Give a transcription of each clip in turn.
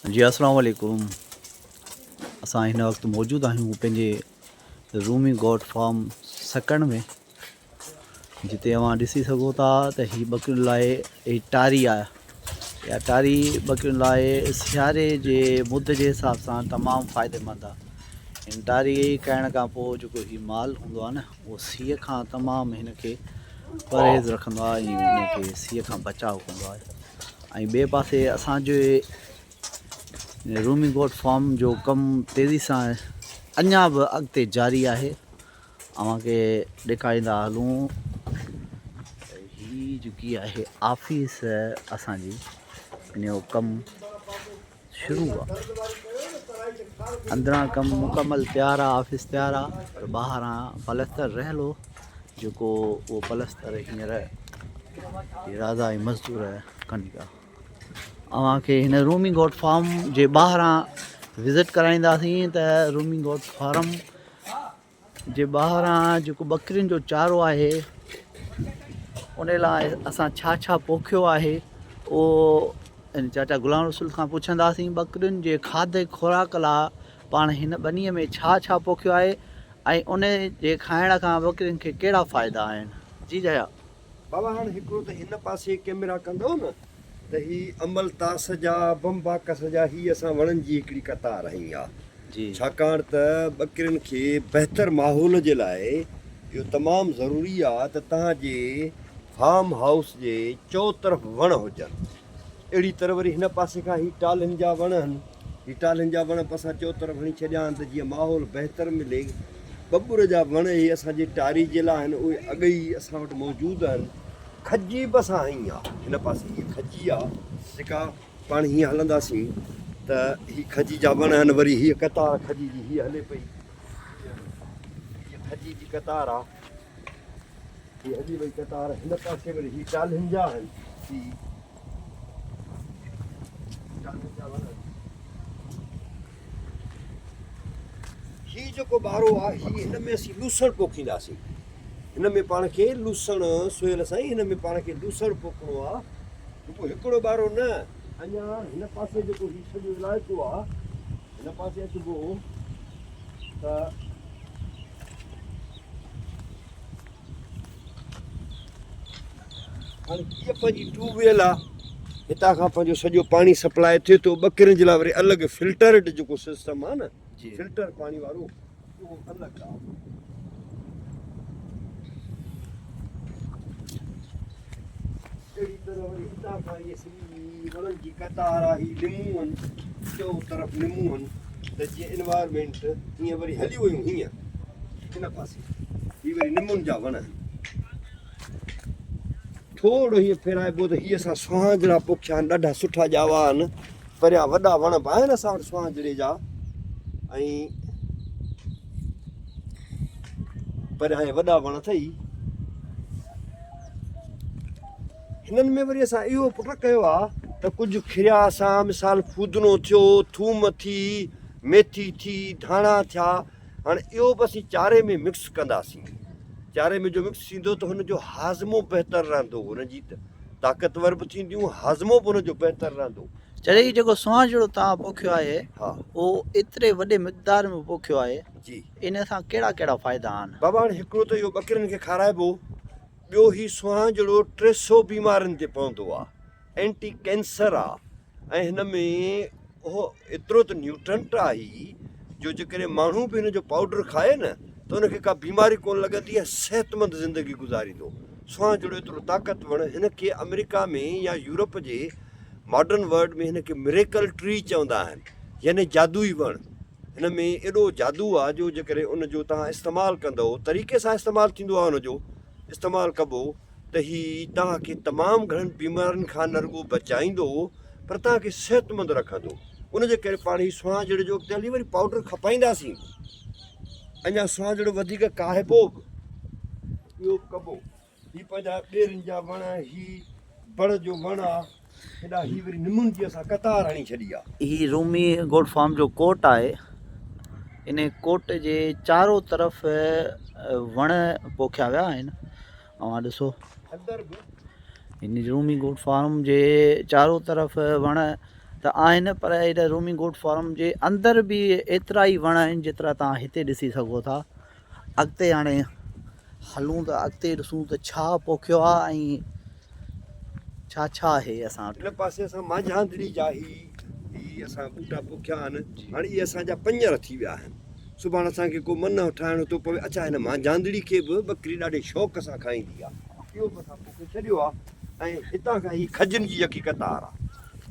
جي اسلام عليڪم اسان هن وقت موجود آهيون پنهنجي رومي گوٽ فارم سڪڻ ۾ جتي اوهان ڏسي سگهو ٿا ته هي ٻڪرين لاء هي ٽاري آهي يا ٽاري ٻڪرين لاء سياري جي مد جي حساب سان تمام فائدي مند آهي هن ٽاري کائڻ کان پوء جيڪو هي مال هوندو آهي نه اهو سيء کان تمام هن کي پرهيز رکندو آهي ۽ هن کي سيء کان بچاء ڪندو آهي ۽ ٻئي پاسي اسان جي رومي گوٽ فارم جو ڪم تيزي سان اڃا به اڳتي جاري آهي اوهان کي ڏيکاريندا هلون هي جيڪي آهي آفيس اسان جي ان جو ڪم شروع آ اندران ڪم مڪمل تيار آ آفيس تيار آ پر ٻاهران پلستر رهيل هو جيڪو اهو پلستر هينئر رازا ۽ مزدور ڪن پيا اوهان کي هن رومي گوٽ فارم جي ٻاهران وزٽ ڪرائينداسين ته رومي گوٽ فارم جي ٻاهران جيڪو ٻڪرين جو چارو آهي ان لاء اسان ڇا ڇا پوکيو آهي اهو چاچا غلام رسول کان پڇنداسين ٻڪرين جي کاڌي خوراڪ لاء پاڻ هن ٻنيء ۾ ڇا ڇا پوکيو آهي ۽ ان جي کائڻ کان ٻڪرين کي ڪهڙا فائدا آهن جي چاچا. بابا هاڻ هڪڙو ته هن پاسي ڪيمرا ڪندؤ نه ته هي املتاس جا بمباڪس جا هي اسان وڻن جي هڪڙي قطار هنئي آ ڇاڪاڻ ته ٻڪرين کي بهتر ماحول جي لاء اهو تمام ضروري آ ته توهان جي فارم هائوس جي چؤطرف وڻ هجن. اهڙي طرح وري هن پاسي کان هي ٽالهين جا وڻ آهن. هي ٽالهين جا وڻ به اسان چؤطرف هڻي ڇڏيا آهن ته جيئن ماحول بهتر ملي. ٻٻر جا وڻ اهي اسان جي ٽاري جي لاء آهن اهي اڳ ئي اسان وٽ موجود آهن. کجي به اسان هنئي آ. هن پاسي هيء کجي آ جيڪا پاڻ هيئن هلنداسين ته هي کجي جا وڻ آهن وري هيء قطار کجي جي هيء هلي پئي. هيء کجي جي قطار آ. هي هلي وئي قطار هن پاسي وري هي ٽالهين جا آهن. هي ٽالهين جا وڻ آهن. هي جيڪو ٻارو آ هي هن ۾ اسين لوسڻ پوکينداسين. هن ۾ پاڻ کي لوسڻ سهيل سائين هن ۾ پاڻ کي لوسڻ پوکڻو آ. رڳو هڪڙو ٻارو نه اڃا هن پاسي جيڪو هي سڄو علائقو آ هن پاسي اچبو ته هاڻي هيء پنهنجي ٽيوب ويل آ هتان کان پنهنجو سڄو پاڻي سپلاء ٿئي ٿو ٻڪرين جي لاء وري الڳ فلٽرڊ جيڪو سسٽم آ نه فلٽر پاڻي وارو اهو الڳ آ. اهڙي طرح وري هتان کان هيء سڄي وڻن جي قطار آ هي ليمون آهن چئو طرف ليمون آهن ته جيئن انوائرمينٽ هيئن وري هلي ويون هيئن هن پاسي هي وري نمن جا وڻ آهن ٿورو هيئن ڦيرائبو ته هي اسان سهانجڙا پوکيا آهن ڏاڍا سٺا ڄاوا آهن پريان وڏا وڻ به آهن اسان وٽ سهانجڙي جا ۽ پريان هي وڏا وڻ اٿئي هنن ۾ وري اسان اهو پٽ ڪيو آهي ته ڪجهه کريا اسان مثال ڦودنو ٿيو ٿوم ٿي ميٿي ٿي ڌاڻا ٿيا هاڻي اهو به اسين چاري ۾ مڪس ڪنداسين. چاري ۾ جو مڪس ٿيندو ته هن جو هاضمو بهتر رهندو، هن جي طاقتور به ٿينديون، هاضمو به هن جو بهتر رهندو. چري هي جيڪو سهانجڙو توهان پوکيو آهي اهو ايتري وڏي مقدار ۾ پوکيو آهي ان سان ڪهڙا ڪهڙا فائدا آهن؟ بابا هاڻي هڪڙو ته اهو ٻڪرين کي کارائبو، ٻيو هي سهانجڙو 300 بيمارين تي پوندو آهي، اينٽي ڪينسر آ ۽ هن ۾ اهو ايترو ته نيوٽرنٽ آ هي جو جيڪڏهن ماڻهو به هن جو پائوڊر کائي نه ته ان کي ڪا بيماري ڪونه لڳندي ۽ صحتمند زندگي گذاريندو. سونهن جهڙو ايترو طاقتور هن کي آمريڪا ۾ يا يورپ جي ماڊرن ورلڊ ۾ هن کي مريڪل ٽري چوندا آهن يعني جادوئي وڻ. هن ۾ ايڏو جادو آ جو جيڪڏهن ان جو توهان استعمال ڪندؤ طريقي سان استعمال ٿيندو آ ان جو استعمال ڪبو ته هي توهان کي تمام گهڻن بيمارين کان نه رڳو بچائيندو پر توهان کي صحتمند رکندو. ان جي ڪري پاڻ هي سهانجڙي جو اڳتي هلي وري پائوڊر کپائينداسين. اڃا سهانجڙو وڌيڪ ڪاهبو به اهو به ڪبو. هي پنهنجا ٻيرين جا وڻ، هي بڙ جو وڻ آ، هيڏانهن هي وري نمن جي اسان قطار هڻي ڇڏي آ. هي رومي گوٽ فارم جو ڪوٽ آهي. ان ڪوٽ جي چارو طرف وڻ پوکيا ويا آهن. اوهان ڏسو هن رومي گوٽ فارم جي چارو طرف وڻ ته آهن پر هن رومي گوٽ فارم جي اندر به ايترا ئي وڻ آهن جيترا توهان هتي ڏسي سگهو ٿا. اڳتي هاڻي هلون ته اڳتي ڏسون ته ڇا پوکيو آهي ۽ ڇا ڇا آهي اسان وٽ. هن پاسي اسان مانجهاندڙي جا هي هي اسان ٻوٽا پوکيا آهن. هاڻي اهي اسان جا پڃر ٿي ويا آهن. سڀاڻ اسان کي ڪو منهه ٺاهڻو ٿو پوي. اڇا هن مانجهاندڙي کي به ٻڪري ڏاڍي شوق سان کائيندي آهي. اهو به اسان پوکي ڇڏيو آهي ۽ هتان کان هي کجين جي يڪي قطار آهي.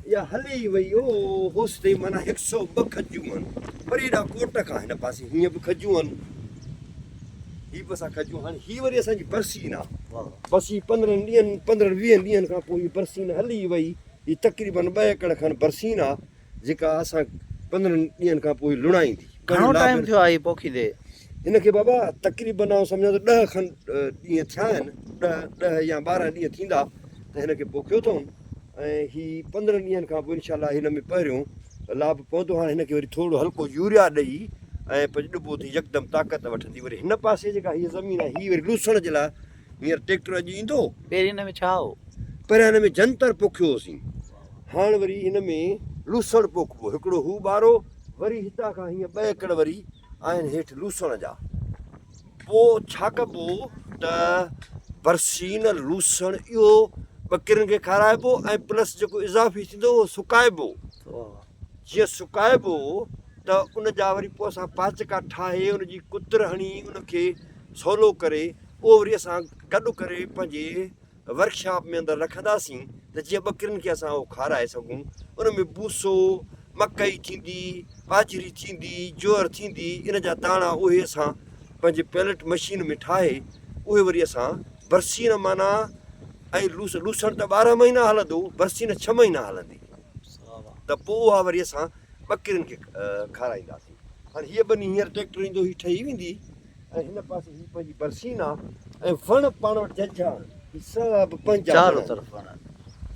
اها هلي ئي وئي. او هوستائين معنيٰ هڪ سئو ٻه کجيون آهن. پر ايڏا ڪوٽ کان هن پاسي هيئن به کجيون آهن. هي به اسان کجيون هاڻي هي وري اسان جي برسين آ. بس هي 15 ڏينهن 15 20 ڏينهن کان پوء هي برسين هلي وئي. هي تقريبن ٻه ايڪڙ کن برسين آ جيڪا اسان 15 ڏينهن کان پوء لڻائيندي. گهڻو ٽائيم ٿيو آ هي پوکيندي؟ هن کي بابا تقريبن آئون سمجهان ٿو 10 کن ڏينهن ٿيا آهن. 10 يا 12 ڏينهن ٿيندا ته هن کي پوکيو اٿئون. ۽ هي 15 ڏينهن کان پوء انشاء الله هن ۾ پهريون لاڀ پوندو. هاڻي هن کي وري ٿورو هلڪو يوريا ڏئي ۽ پوء ڏبو ته يڪدم طاقت وٺندي. وري هن پاسي جيڪا هيء زمين آهي هي وري لوسڻ جي لاء هينئر ٽيڪٽر اڄ ايندو. پهرين هن ۾ ڇا هو؟ پهريان هن ۾ جنتر پوکيو هوسين. هاڻ وري هن ۾ لوسڻ پوکبو. هڪڙو هو ٻارو، وري هتان کان هيئن ٻه ايڪڙ وري آهن هيٺ لوسڻ جا. پوء ڇا ڪبو ته برسين، لوسڻ، اهو ٻڪرين کي کارائبو ۽ پلس جيڪو اضافي ٿيندو اهو سڪائبو. جيئن سڪائبو ته ان جا وري پوء اسان پاچڪا ٺاهي ان جي ڪتر هڻي ان کي سولو ڪري اهو وري اسان گڏ ڪري پنهنجي ورڪشاپ ۾ اندر رکنداسين ته جيئن ٻڪرين کي اسان اهو کارائي سگهون. ان ۾ بوسو، مڪئي ٿيندي، ٻاجهري ٿيندي، جوئر ٿيندي، ان جا داڻا اهي اسان پنهنجي پيلٽ مشين ۾ ٺاهي اهي وري اسان برسين معنيٰ ۽ لوسڻ ته 12 مهينا هلندو، برسين 6 مهينا هلندي ته پوء اها وري اسان ٻڪرين کي کارائينداسين. هاڻي هيء ٻني هينئر ٽريڪٽر ايندو هي ٺهي ويندي. ۽ هن پاسي هي پنهنجي برسين آ ۽ وڻ پاڻ وٽ جهجها آهن. هي سڀ پنهنجا وڻ چارو طرف وڻ آهن.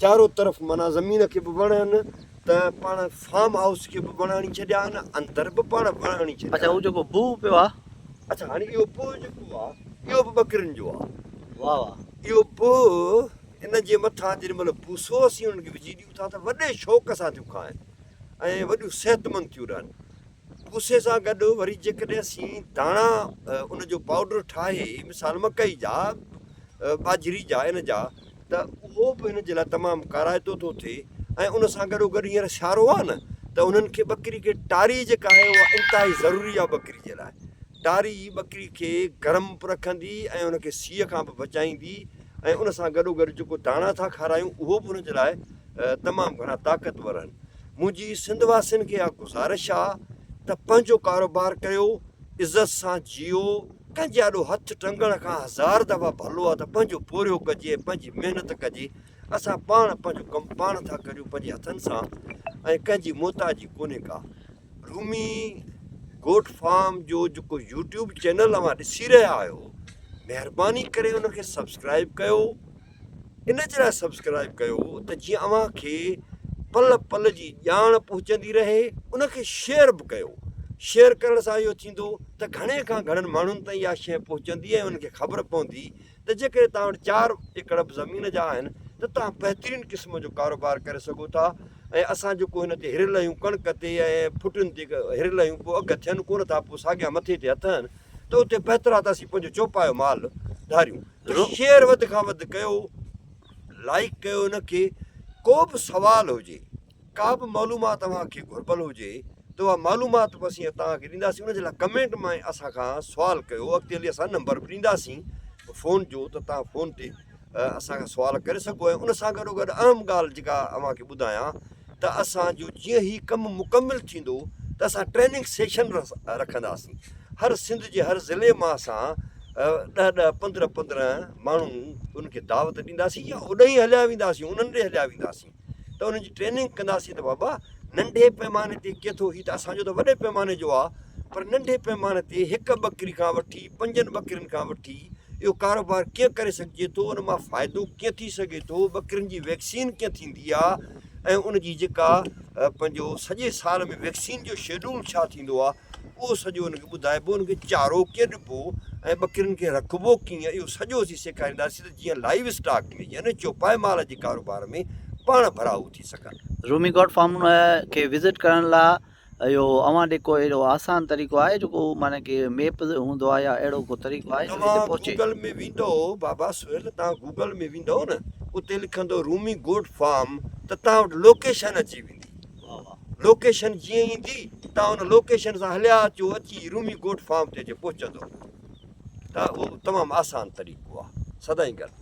چارو طرف معنيٰ زمين کي به وڻ آهن ته پاڻ فارم هائوس کي به وڻ هڻي ڇڏيا آهن، اندر به پاڻ وڻ هڻي ڇڏيا آهن. اڇا هو جيڪو بوهه پيو آ. اڇا هاڻي اهو بوهه جيڪو آ اهو به ٻڪرين جو آ. واهه واهه. اهو بوهه ان جي مٿان جيڏي مهل بوسو اسين انهن کي وجهي ڏيون ٿا ته وڏي شوق سان ٿيون کائن ۽ وڏيون صحتمند ٿيون رهن. پوسي سان گڏ وري جيڪڏهن اسين داڻا ان جو پائوڊر ٺاهي مثال مڪئي جا ٻاجهري جا ان جا ته اهو به هن جي لاء تمام ڪارائتو ٿو ٿئي ۽ ان سان گڏو گڏ هينئر سيارو آهي نه ته انهن کي ٻڪري کي ٽاري جيڪا آهي اها انتهائي ضروري آهي ٻڪري جي لاء ٽاري ٻڪري کي گرم به رکندي ۽ ان کي سيء کان به بچائيندي ۽ ان سان گڏو گڏ جيڪو داڻا ٿا کارايون اهو به ان جي لاء تمام گهڻا طاقتور آهن. منهنجي سنڌ واسين کي اها گذارش آ ته پنهنجو ڪاروبار ڪيو، عزت سان جيئو، ڪنهن جي آڏو هٿ ٽنگڻ کان هزار دفعا ڀلو آ ته پنهنجو پورهيو ڪجي ۽ پنهنجي محنت ڪجي. اسان پاڻ پنهنجو ڪم پاڻ ٿا ڪريون پنهنجي هٿن سان ۽ ڪنهن جي محتاجي ڪونهي ڪا. رومي گوٽ فارم جو جيڪو يوٽيوب چينل اوهان ڏسي رهيا آهيو مهرباني ڪري ان کي سبسڪرائب ڪيو. ان جي لاء سبسڪرائب ڪيو ته جيئن اوهان کي پل پل جي ڄاڻ پهچندي رهي ان کي شيئر به ڪيو شيئر ڪرڻ سان اهو ٿيندو ته گهڻي کان گهڻن ماڻهن تائين اها شيء پهچندي ۽ انهن کي خبر پوندي ته جيڪڏهن توهان وٽ 4 ايڪڙ به زمين جا آهن ته توهان بهترين قسم جو ڪاروبار ڪري سگهو ٿا ۽ اسان جيڪو هن تي هريل آهيون ڪڻڪ تي ۽ ڦٽين تي هريل آهيون پوء اگهه ٿين ڪونه ٿا پوء ساڳيا مٿي تي هٿ آهن ته اتي بهتر آهي ته اسين پنهنجو چوپايو مال ڌاريون ته شيئر وڌ کان وڌ ڪيو لائيڪ ڪيو ان کي ڪو به سوال هجي ڪا به معلومات اوهان کي گهربل هجي ته اها معلومات به اسين توهان کي ڏينداسين ان جي لاء ڪمينٽ مان اسان کان سوال ڪيو اڳتي هلي اسان نمبر به ڏينداسين فون جو ته توهان فون تي اسان کان سوال ڪري سگهو ۽ ان سان گڏو گڏ اهم ڳالهه جيڪا اوهان کي ٻڌايان ته اسان جو جيئن هي ڪم مڪمل ٿيندو ته اسان ٽريننگ سيشن رکنداسين هر سنڌ جي هر ضلعي مان اسان 10 10 15 15 ماڻهو ان کي دعوت ڏينداسين يا اوڏانهن ئي هليا وينداسين انهن ڏي هليا وينداسين ته انهن جي ٽريننگ ڪنداسين ته بابا ننڍي پيماني تي ڪيئن ٿو هي ته اسان جو ته وڏي پيماني جو آ پر ننڍي پيماني تي هڪ ٻڪري کان وٺي پنجن ٻڪرين کان وٺي اهو ڪاروبار ڪيئن ڪري سگهجي ٿو ان مان فائدو ڪيئن ٿي سگهي ٿو ٻڪرين جي ويڪسين ڪيئن ٿيندي آ ۽ ان جي جيڪا پنهنجو سڄي سال ۾ ويڪسين جو شيڊول ڇا ٿيندو آ اهو سڄو ان کي ٻڌائبو ان کي چارو ڪيئن ڏبو ۽ ٻڪرين کي رکبو ڪيئن اهو سڄو اسين سيکارينداسين ته جيئن لائيو اسٽاڪ ۾ يعني چوپائي مال جي ڪاروبار ۾ پاڻ ڀرائو ٿي سگهن. رومي گوٽ فارم کي وزٽ ڪرڻ لا اهو اوهان ڏي ڪو اهڙو آسان طريقو آهي جيڪو معنيٰ ڪي ميپ هوندو آهي يا اهڙو ڪو طريقو آهي جو هتي توهان پهچي. گوگل ۾ ويندؤ بابا سهيل توهان گوگل ۾ ويندؤ نه اتي لکندؤ رومي گوٽ فارم ته توهان وٽ لوڪيشن اچي ويندي لوڪيشن جيئن ايندي توهان ان لوڪيشن سان هليا اچو اچي رومي گوٽ فارم تي اچي پهچندؤ ته اهو تمام آسان طريقو آهي سدائين گڏ.